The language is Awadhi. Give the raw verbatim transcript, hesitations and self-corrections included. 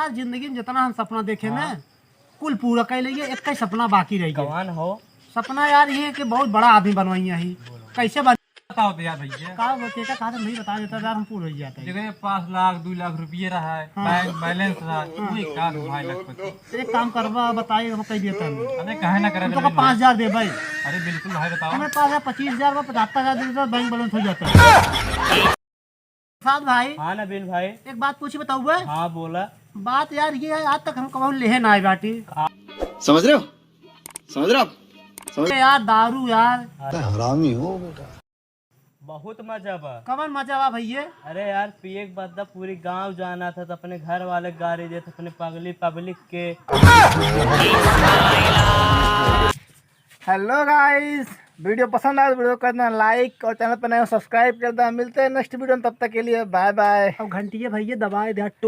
यार, जिंदगी में जितना हम सपना देखे ना, हाँ। कुल पूरा कर लेंगे, एक ही सपना बाकी रह गया। कौन हो? सपना यार ये कि बहुत बड़ा आदमी बनवाई है। बोलो। कैसे बन- बताओ तो यार भैया। का वो केका कहा था, नहीं बता देता यार, हम पूरा हो जाता है। देखो, ये पाँच लाख, दो लाख रुपये रहा है, हाँ। बैंक बैलेंस रहा है, हाँ। वही काम भाई लखपति। एक काम करबा, बताइए, हम कह देता है। अरे, काहे ना करे हम तो रविंद्र पाँच हजार दे भाई। अरे बिल्कुल भाई, बताओ। हमें पास है पच्चीस हजार, वो पचहत्तर हजार दे देता, बैंक बैलेंस हो जाता है। प्रसाद भाई। हाँ नबीन भाई। एक बात पूछी, बताओ बे। हाँ बोला। बात यार ये है, आज तक हम कबहू लेहे ना आए बाटी। समझ रहे हो? समझ रहे हो आप? समझ अरे यार, दारू यार। अरे हरामी हो बेटा। बहुत मजा बा। कवन मजा बा भैया? अरे यार, पिए के बाद ना पूरी गांव जाना था, तो अपने घर वाले गारी देत, अपने पगली पब्लिक के। हेलो गाइस, वीडियो पसंद आए तो वीडियो कर देना लाइक और चैनल पर नए हो सब्सक्राइब कर देना। मिलते हैं नेक्स्ट वीडियो में, तब तक के लिए बाय बाय। अब घंटिया भैया दबाए दे, टो-